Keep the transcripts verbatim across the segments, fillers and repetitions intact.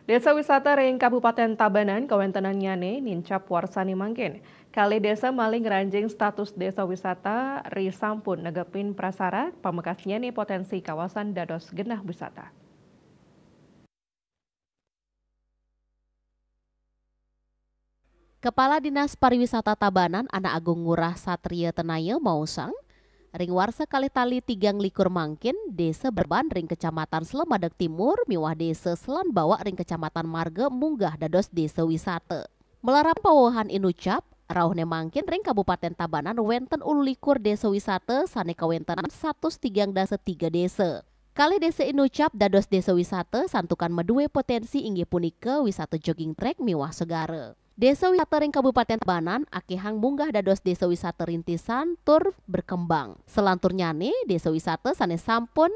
Desa wisata ring Kabupaten Tabanan kawéntenannyane nincap warsane mangkin. Kalih desa malih ngranjing status desa wisata ri sampun negepin prasarat, pamekasnyane potensi kawasan dados genah wisata. Kepala Dinas Pariwisata Tabanan Anak Agung Ngurah Satria Tenaya maosang, ring warsa kalih tali tigang likur mangkin, Desa Berban ring Kecamatan Slemadeg Timur miwah Desa Selan Bawak ring Kecamatan Marga munggah dados desa wisata. Malarapan pawewehan inucap, rauhne mangkin ring Kabupaten Tabanan wenten ulu likur desa wisata sane kawéntenan satus tigang dasa tiga desa. Kalih desa inucap dados desa wisata santukan madue potensi inggih punika wisata jogging track miwah segara. Desa wisata ring Kabupaten Tabanan akehang munggah dados desa wisata rintisan tur berkembang. Selanturnyane desa wisata sane sampun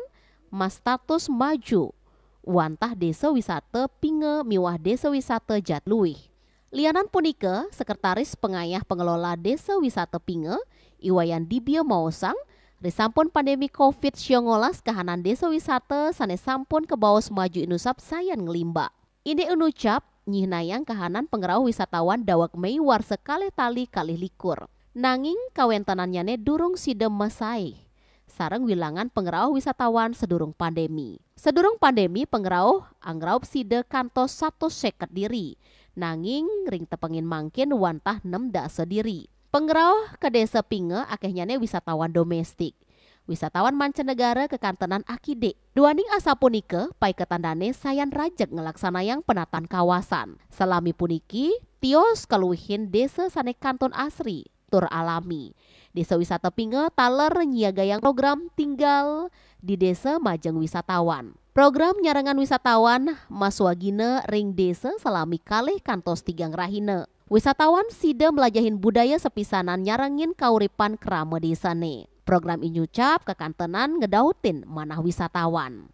mastatus maju, wantah desa wisata Pinga miwah desa wisata Jatiluwih. Lianan punika, Sekretaris Pengayah Pengelola Desa Wisata Pinga, I Wayan Dibya maosang, risampun pandemi covid sembilan belas kahanan desa wisata sane sampun kabaos maju inucap sayan nglimbak. Indik inucap nyihnayang kahanan pangrauh wisatawan daweg Mei warsa kalih tali kalih likur. Nanging kawéntenannyane durung sida masaih sareng wilangan pangrauh wisatawan sadurung pandemi. Sadurung pandemi, pangrauh angraup sida kantos satus seket diri, nanging ring tepengin mangkin wantah nem dasa diri. Pangrauh ka Desa Pinga akehnyane wisatawan domestik. Wisatawan mancanegara kakantenan akidik. Duaning asapunika, paiketan dane sayan rajeg nglaksanayang penataan kawasan. Salami puniki, tios kaluihin desa sane kantun asri tur alami. Desa Wisata Pinga taler nyiagayang program tinggal di desa majeng wisatawan. Program nyarengan wisatawan maswagina ring desa salami kalih kantos tigang rahina. Wisatawan sida mlajahin budaya sapisanan nyarengin kauripan krama desane. Program inucap kakantenan ngedautin manah wisatawan.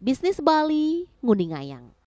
Bisnis Bali nguningayang.